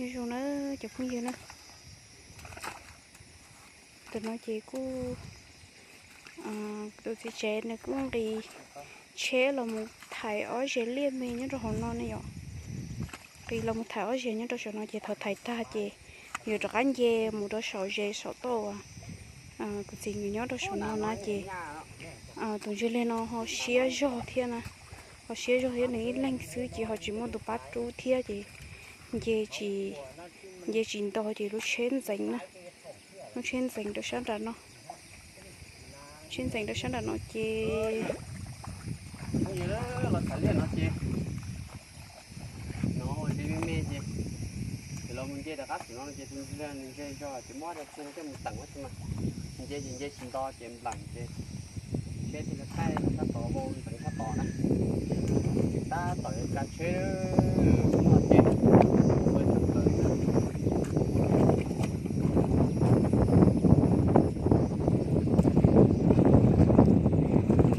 Nyob zoo na cov phooj ywg na, tam no ces kuj, tus txiv tsev nws kuj nqis tsheb los mus thaiv ob zeg liaj me nyob rau hauv no ne yom. Nqis los mus thaiv ob zeg nyob rau saum no ces thaum thaiv tag ces yuav rov qab nce mus rau saum ze saum toj uas kuv txiv nws nyob rau saum no na ces tus ntsej liaj no ho siab zog thiab na, ho siab zog thiab, nws ib leeg xwb ces ho tsis muaj tus pab rub thiab ces nce tsis, nce tsis nto ces lub tsheb ntxeev na, lub tsheb ntxeev rau sab nram no, tsheb ntxeev rau sab nram no ces los thaiv liaj no ces no ces me me ces, ces los mus nce rov qab xwm no ces tus ntsej zog ces muab coj mus teem ua si mas, nce ces nce tsis nto ces npleem ces tsheb thiaj li thaij sab tod, vau ntxeev sab tod na, ces tab tom yuav tsa tsheb no ces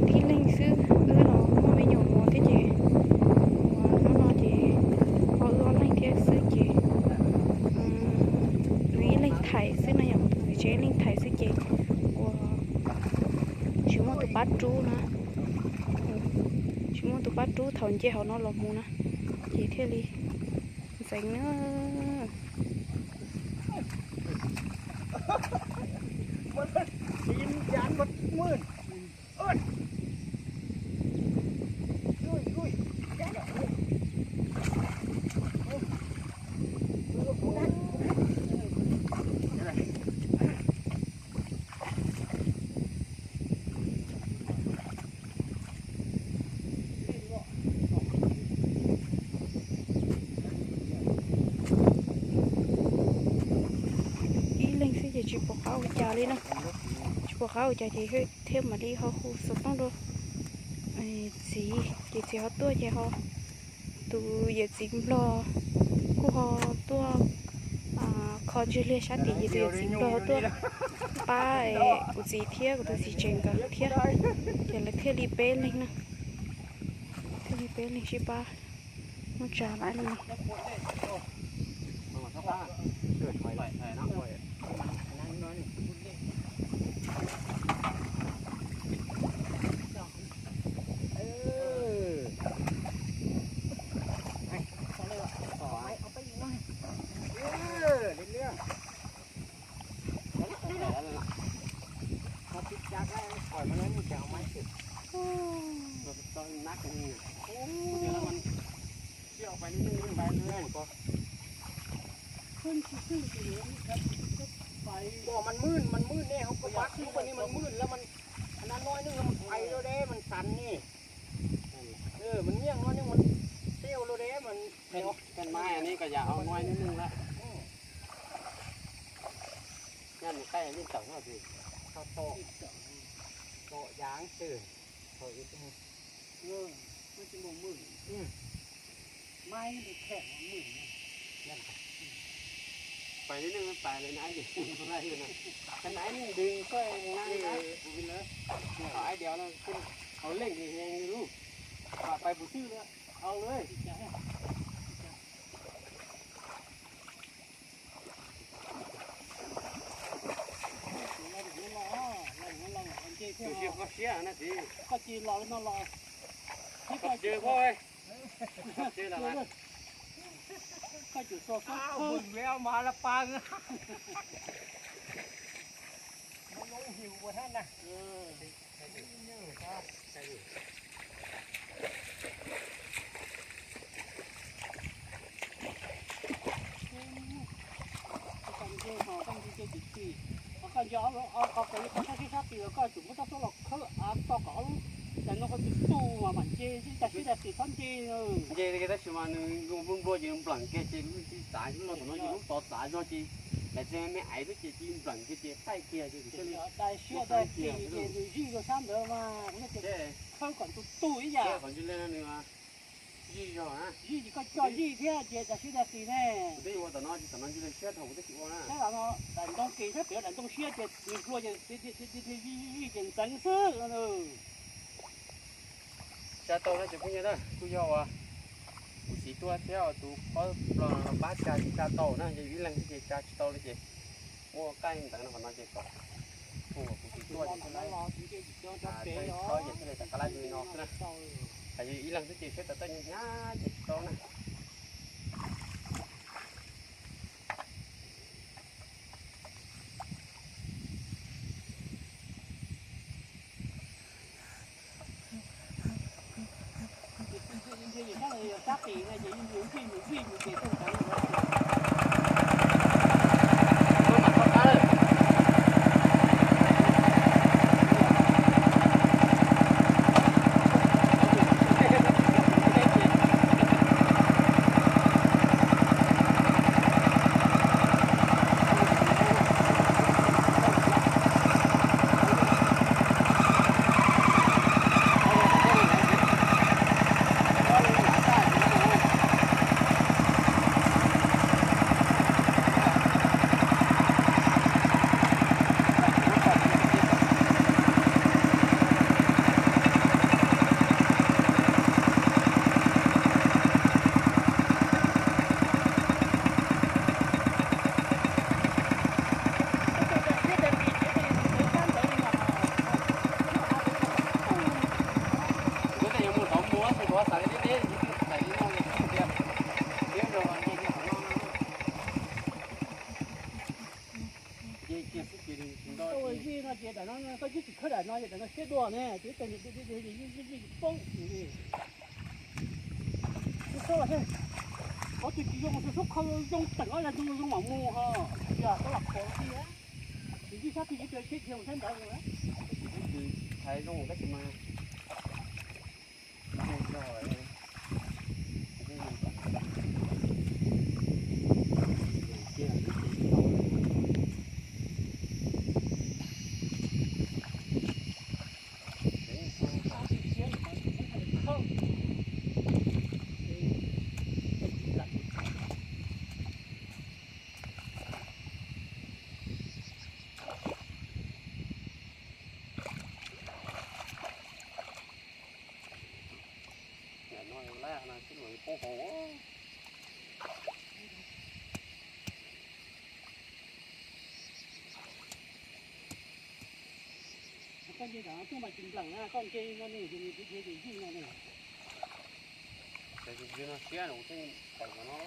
tib leeg xwb, wb los muaj me nyuam mos thiab ces ua hnub no ces ho wb ob leeg thiab xwb ces wb ib leeg thaiv xwb na yom, tus txiv tsev ib leeg thaiv xwb ces ua tsis muaj tus pab rub na, tsis muaj tus pab rub thaum nce hauv no los mus na, ces thiaj li ntxeev na. Ib leeg xwb ces tsis pom qab ua cas li na, tsis pom qab ua cas ces thiaj mam li ho hu xov tooj rau txiv, ces txiv ho tuaj ces ho tus yawm txiv nplog kuj ho tuaj kho ntsej liaj sab tim, ces tus yawm txiv nplog ho tuaj pab kuv txiv thiab kuv tus txiv tsev nkawd thiab, ces lawv thiaj li peb leeg na, thiaj li peb leeg sib pab muab tsa lawm li. Pom mas mwj, mas mwj ne, hauv ko pab kub ni mas mwj lawm, mas noj noj ib hnub mas pais lawm de, mas xav ne. Mas nyiaj noj ib hnub mas peb lawm de, mas Koj mas ni koj yam ho muaj ib hnub lawm. Nyob nws qaij yeej tawm no ces koj tom, tom yaav twg thaum pais li neej pais lawm na, ib ntws xwb na, ib diav no hauv leej heev li lub, pais pus twj lawm, au lawm. Koj tsis kho siab na txiv. Koj tsis los li no los. Koj tsis kho, koj tsis kho. Koj nce ho koj nce nce tsis txi, ho koj nce qhov kawg li koj sab sib sab tim los koj tsum muab rab suab los khawb av tso kom ob lub daim no koj tsis tu mas mam nce, ib tag sib tag tim txhob nce. Nce li tab sis mas nws nplua nplua ces npleem kiag ces lub txav lub no tom no ces lub tod txav zog ces daim txiag me me aiv xwb ces cia npleem kiag ces qaij kiag ces dai siab dai qis ces nws zij rau sab ntawd mas khawb kom tu tu ib yam. Qhov ntsis li no nws zij zog na. Zij ces koj coj zij thiab ces daim siab daim qis ne. Kuv twb yuav ua tom no ces tom no ntsis li siab dhau kuv twb tsis ua na. Sab no daim ntoo qis sab pem daim ntoo siab ces nws nplua ces zij zij ces ntxeev xwb no. Xav tau na cov phooj ywg na, kuj yog uas Kuv siv tuaj thiab, tus pob los pab tsa tsis tsa tau na, ces ib leeg xwb ces tsa tsis tau li ces muaj qaij ntawd no qhov no ces kom kuv siv tuaj ces thiaj li tsa tau ces thiaj li rov qab laj li no xwb na. Yog ib leeg xwb ces siab tawv tawv hnyav hnyav ces tsis tau na. Zij no ces daim no koj tsis khawb daim no, daim no siab dua ne, ces tej niam tej txiv zij poob li. Ov, tus tsis zoo mus xub khau zoo teem ob leeg tus zoo mam mus ho, yog tau los khov li. Ces zij sab twg ces tus siab dhia mus sab ntawd. Hais zoo tab sis mas Koj nce tom no tuaj mas tsis nplees na, koj nce no ne, ces nws dhia ces zij no ne. Ces tus no siab no, kuv thiaj tawm tom no.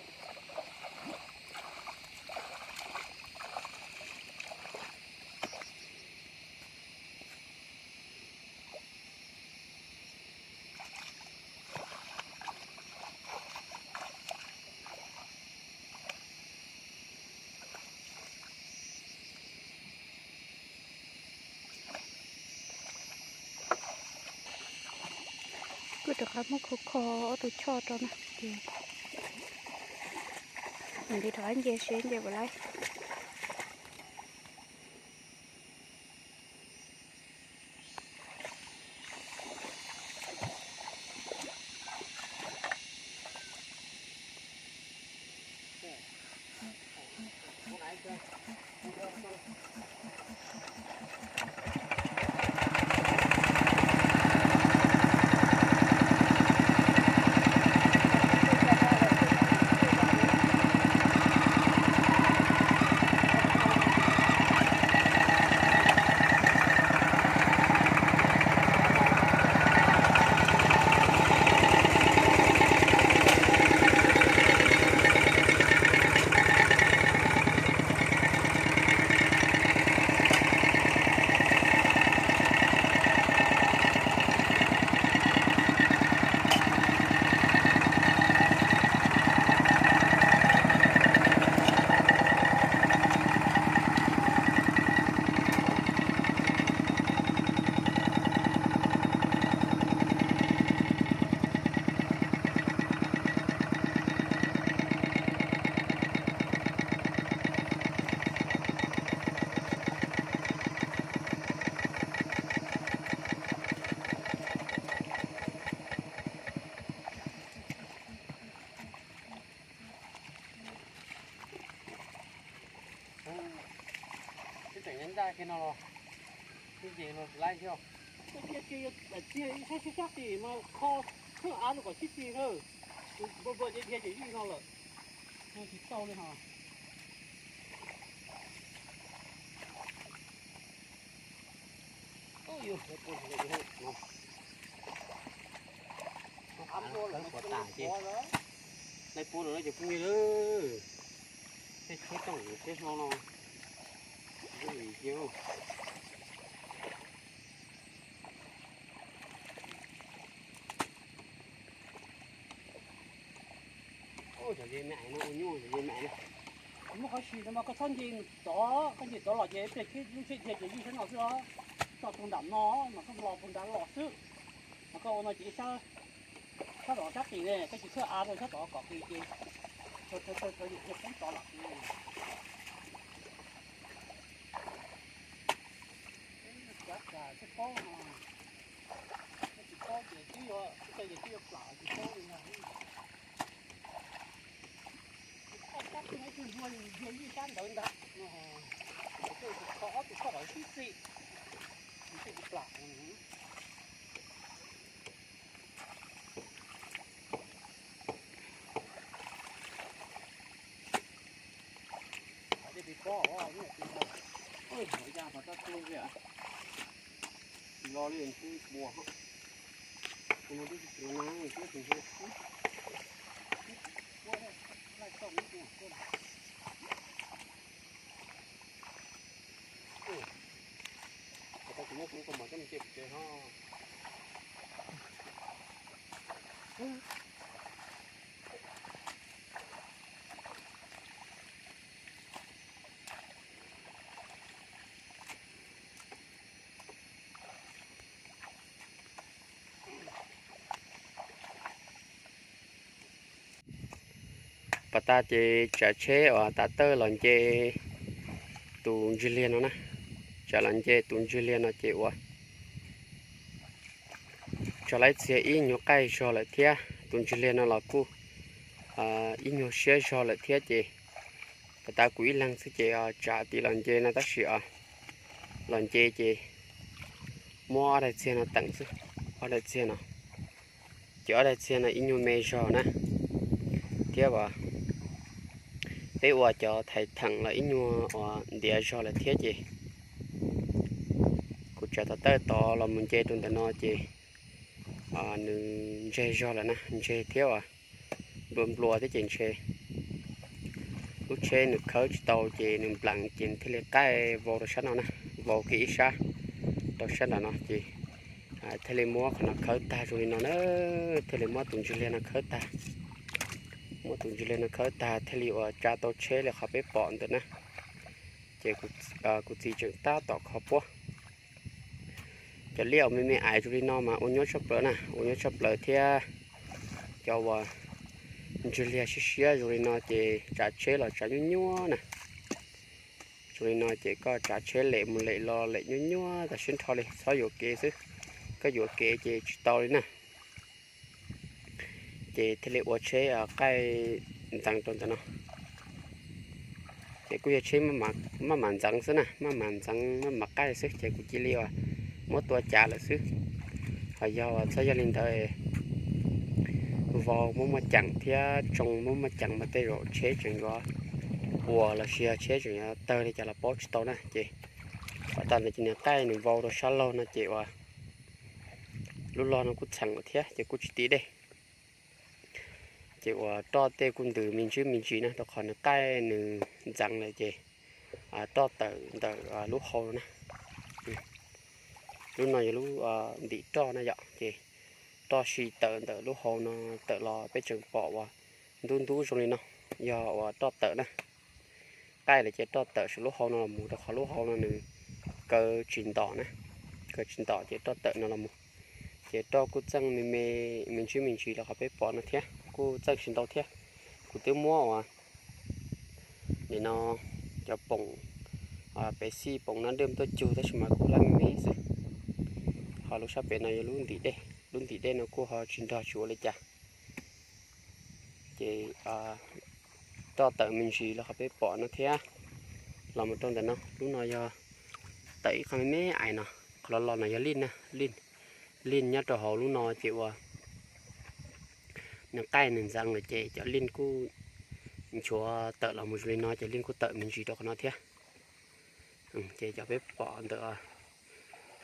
Kuv rov qab muab kho kho ob tug choj rau na, ces mam li rov qab nce seb nce puas laib. Twb tseem ncaj kiag no los, twb ces no tsis laib thiab. Koj cia cia cia ib sab sab sab tim mas kho thawj av rau kom sib tis lawm. Npua npua ces dhia ces ywj no lawm. Tsis tau li ho. Ua tas ces, laij pua lawm no ces phooj ywg, tej tsheb tooj tsheb hlau no, cia. Cov ze me ais no ua nyuaj, cov ze me ais no. Muaj qhov si no mas koj txhob nce tod, koj nce tod los ces ib pliag khib lub tsheb dhia ces ywj sab no xwb os. Tso tus nram no mas koj los puag nrad los xwb. Mas koj ua no ces sab, sab tod sab qis ne, koj tsis txhob av rau sab tod kom qis ces, thaum, thaum, thaum, thaum yus dhia poob tod lawm. Cav kam tsis paub no, tsis paub ces twb yuav, twb tau ces twb yuav plam tsis paub li no. Tsis paub sab twg, ib tug npua dhia ywj sab ntawd ntag no, ces kho ob tug sab tod sib txij, nws thiaj tsis plam. Los li twb tsis los na, twb tsis laij txoj mus. Tau kuv muab kuv koj mas coj mus cia pem tsev ho. Pas tas ces tsav tsheb uas tav tawj los nce tus ntswg liag no na. Tsav los nce tus ntswg liag no ces ua tso laib txiag ib nyuag qaij zog lawm thiab. Tus ntswg liag no los kuj ib nyuag siab zog lawm thiab ces pas tas kuv ib leeg xwb ces tsav tid los nce no tab sis los nce ces muab ob daim txiag no teem xwb. Ob daim txiag no ces ob daim txiag no ib nyuag me zog na, thiab as peb ua cov thais theem los ib nyuag uas ntiav zog lawm thiab ces kuv tsav tav tawj tod los mus nce rau ntawm no ces nws ntseg zog lawm na, ntseg thiab as nplua nplua thiab ces ntshe lub tsheb nws khawb tsis tau ces nws npleem ces nws thiaj li qaij vau rau sab no na, vau kiag ib sab rau sab nram no ces thiaj li muab qhov no khawb tag zoo li no na, thiaj li muab tus ntswg liag no khawb tag. Muab tus ntswg liag no khawb tag thiaj li uas tsa tau tsheb li qhov peb pom ntawm na. Ces kuv txiv tseem tab tom kho puab. Cov liaj uas me me ais zoo li no mas ua nyuaj tshaj plaws na, ua nyuaj tshaj plaws thiab. Cov uas ntswg liag siab siab zoo li no ces tsav tsheb los tsav nyuaj nyuaj na. Zoo li no ces koj tsav tsheb lem mus lem los lem nyuaj nyuaj tas siab nrho li, txhob yuam kev xwb. Koj yuam kev ces tsis tau li na. Ces thiaj li ua tsheb qaij ntxeev rau ntawm no. Ces kuj yog tsheb maj mam ntxeev xwb na, maj mam ntxeev maj mam qaij xwb ces kuv cia li uas muab tua cav lawm xwb. Ho yog txhob yog li ntawd, vau muaj muaj ceem thiab tsoo muaj muaj ceem mas tej zaum tsheb tseem yuav puas los sis yog tsheb tseem yuav tawg li cas los paub tsis tau na. Ces pas tas ntawd ces nws qaij nws vau rau sab laug no ces uas lub log no kuj txheem lawm thiab ces kuj tsis tiv dej. Ces uas roj tej kuj ntws me ntsis me ntsis na rau qhov nws qaij nws ntxeev lawm ces roj tawm ntawm lub hau no na. Lub no yog lub ntim roj na yom, ces roj si tawm ntawm lub hau no tawm los peb tseem pom uas ntub ntub zoo li no, yog uas roj tawm na. Qaij lawm ces roj tawm saum lub hau no los mus rau qhov lub hau no nws kaw tsis ntom na, kaw tsis ntom ces roj tawm no los mus. Ces roj kuj txeej me me, me ntsis me ntsis los qhov peb pom no thiab, kuj txeej tsis ntau thiab. Kuv twb muab uas nim no cov poom, pes xij poom nab dwj tuaj cug tab sis mas kuj laj me me xwb. Ho lub sab pem no yog lub ntim dej, lub ntim dej no kuj ho tsis nrog tsis ua li cas. Ces roj tawm me ntsis los qhov peb pom no thiab. Los mus rau ntawm no, lub no yog tawm ib qho me me ais no, qhov los los no yog lij na, lij, lij nyob rau hauv lub no ces uas nws qaij nws ntxeev lawm ces cov lij kuj nchuav tawm los mus zoo li no, cov lij kuj tawm me ntsis rau qhov no thiab. Ces cov peb pom ntawm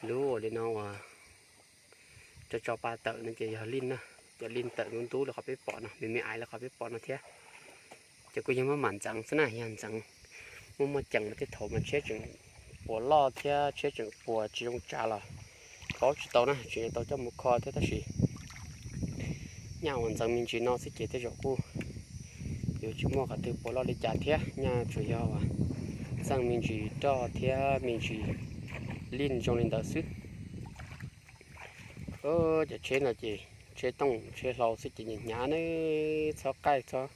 lub ua li no uas tso tso pa tawm no ces yog lij na. Cov lij tawm ntub ntub li qhov peb pom no, me me aiv li qhov peb pom no thiab. Ces kuj yog maj mam ntxeev xwb na, yog ntxeev muaj muaj ceem mas tej thaum mas tsheb tseem puas loj thiab tsheb tseem puas tsis zoo tsav los paub tsis tau na, tseem yuav tau coj mus kho thiab. Tab sis nyaj uas ntxeev me ntsis no xwb ces tej zaum kuj yuav tsis muaj qhov twg puas loj li cas thiab, nyaj tsuas yog uas txeej me ntsis roj thiab me ntsis lij zoo li ntawd xwb. Cov tsheb no ces tsheb tooj tsheb hlau xwb ces hnyav hnyav na, txhob qaij txhob,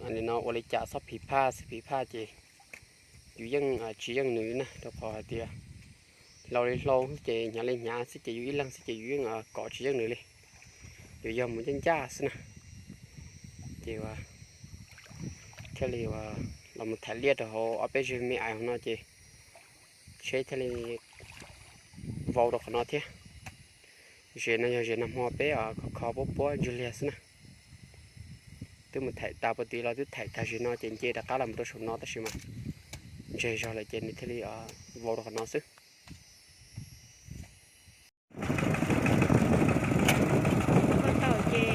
nim no ua li cas txhob phiv phaj xwb, phiv phaj ces yus yeej tsis yeej nws na, rau qhov hais tias hlau li hlau xwb ces hnyav li hnyav xwb ces yus ib leeg xwb ces yus yeej kov tsis yeej nws li. Yus yog mus ncaj ncaj xwb na. Ces thiaj li los mus thaiv liaj rau hauv ob peb ze me aiv hauv no ces tsheb thiaj li vau rau qhov no thiab. Ze no yog ze nag hmo peb kho kho puab puab ntswg liag xwb na. Twb mus thaiv tas puag tid los twb thaiv tag ze no ces nce rov qab los mus rau saum no tab sis mas ntseg zog lawm ces nws thiaj li vau rau qhov no xwb. Kho tau ces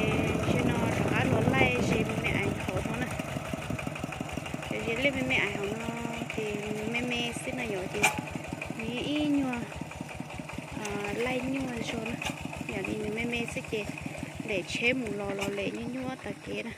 ze no rov qab los laij ze me me aiv hauv no na. Cov ze liaj me me aiv hauv no ces nws me me xwb na yom, ces nws ib nyuag laij nyuaj zog na. Yam li nws me me xwb ces lem tsheb mus los los lem nyuaj nyuaj tag kev na.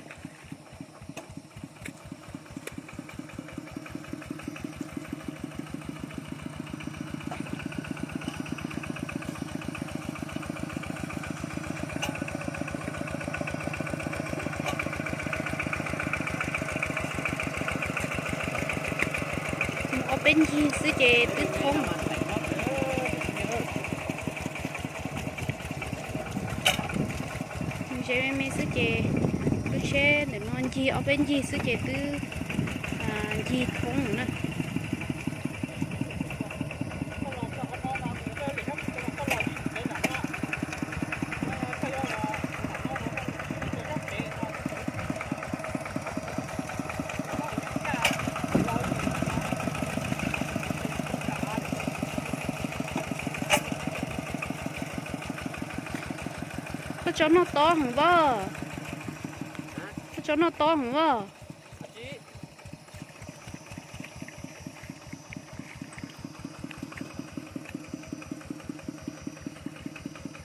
Mus ob peb ncig xwb ces twb thoob. Ze me me xwb ces lub tsheb ntawm no ncig ob peb ncig xwb ces twb ncig thoob na. Koj tso noj tob heev as. Koj tso noj tob heev as.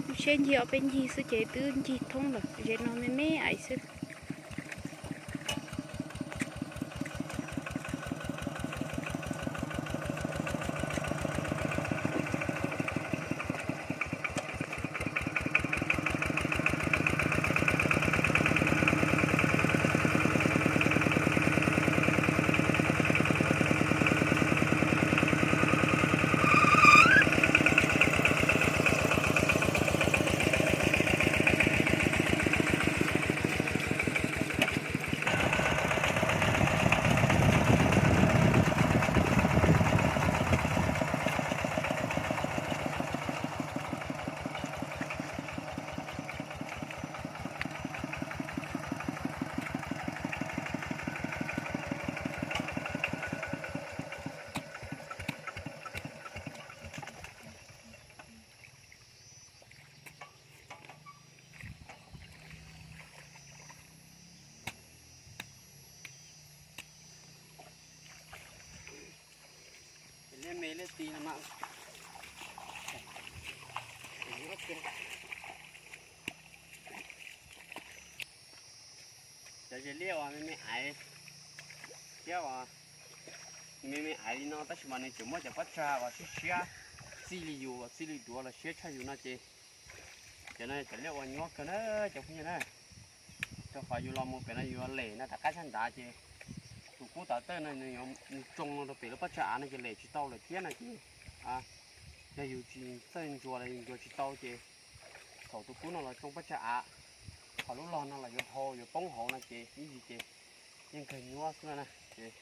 Lub tsheb ncig ob peb ncig xwb ces twb ncig thoob lawm, ze no me me aiv xwb. Cov ze liaj uas me me aiv thiab uas me me aiv li no tab sis mas nws tseem muab cov pob tsag uas siab siab txij li yus, txij li duav los siab tshaj yus no ces cov no cov liaj uas nyuaj kawg na cov phooj ywg na. Rau qhov yus los mus pem no yus lem no rov qab sab nrad ces tus kub tav tawj no nws yuav mus tsoo no rau pem lub pob tsag av no ces lem tsis tau lawm thiab no ces yog yus tsis txawj ntsuas los yus ntsuas tsis tau ces thaum tus kub no los tsoo pob tsag av, qhov lub log no los yuav dhau yuav poob hauv no ces ib yig ces yeej kawg nyuaj xwb na ces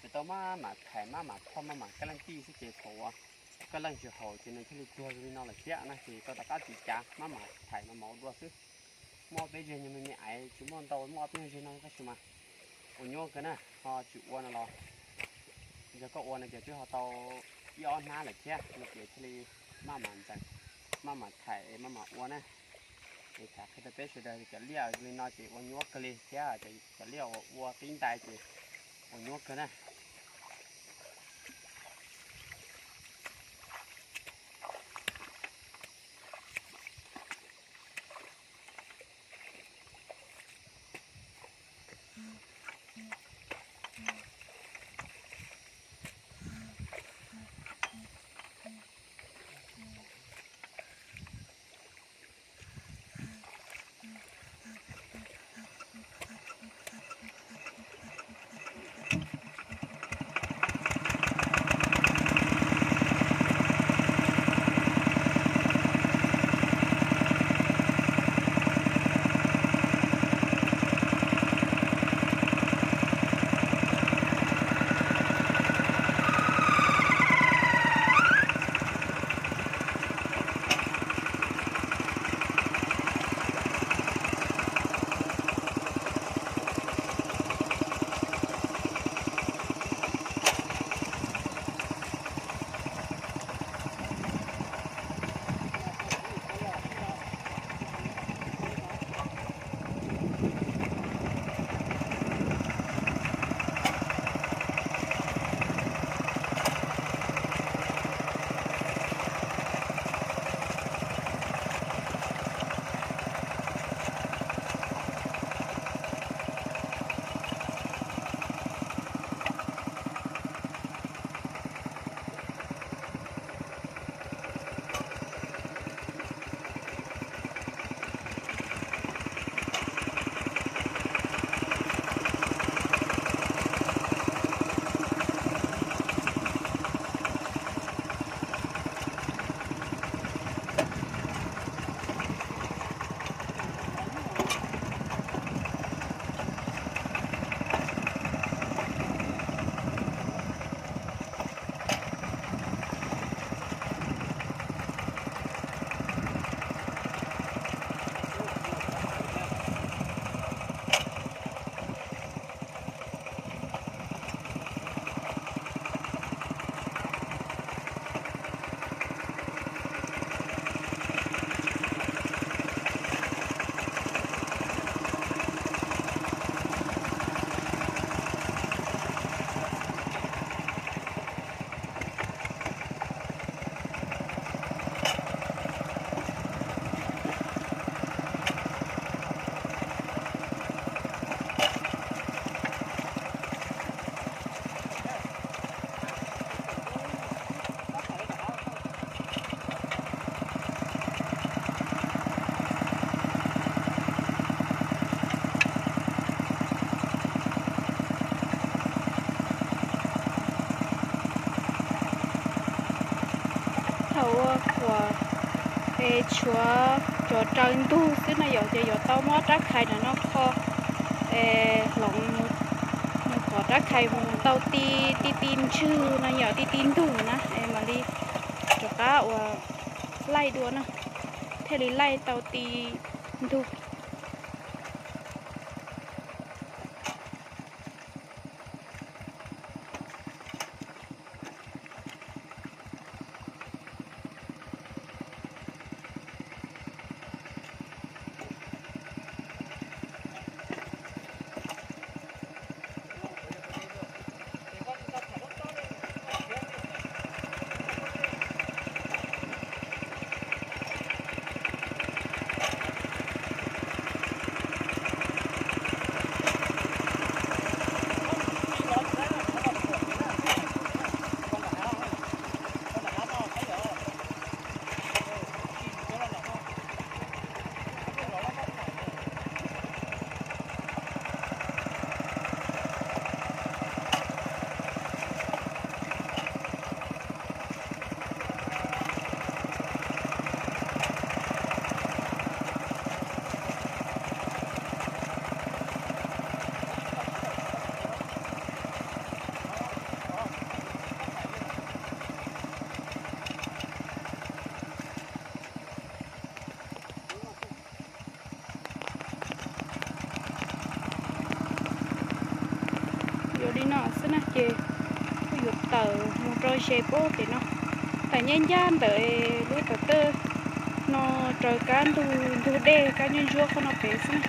yuav tau maj mam thaiv maj mam thauj maj mam kaj leej tij xwb ces thaum uas kaj leej tsis haum ces nws thiaj li tuag zoo li no lawm thiab na ces tau rov qab tiv cav maj mam thaiv maj mam ua dua xwb. Mob peb zeg nyuag me me aiv tsis muaj ntau, mob peb zeg no tab sis mas ua nyuaj kawg na, ho tsis ua no los yog koj ua no ces twb ho tau ib ob hnab lawm thiab no ces thiaj li maj mam ntxeev, maj mam thaij, maj mam ua na. Es tham qhia rau peb sawv daws cov liaj li no ces ua nyuaj kawg li thiab, cov liaj uas ua qib ntais ces ua nyuaj kawg na. Thaum ua quas es tshuav cov raws ntug xwb no yom, ces yuav tau muab rab khais ntawm no kho es hloov mus kom rab khais mus tau ti ti ti ntswg no yom, ti ti ntug na es mam li rov qab ua laij dua na, thiaj li laij tau ti ntug. xwb na ces kuj yuav tawm mus rau ze pem no, tawm ncaj ncaj ntawm lub tom tej no raws kab ntug dej kab ntsuab ntsuab qhov no pem xwb na.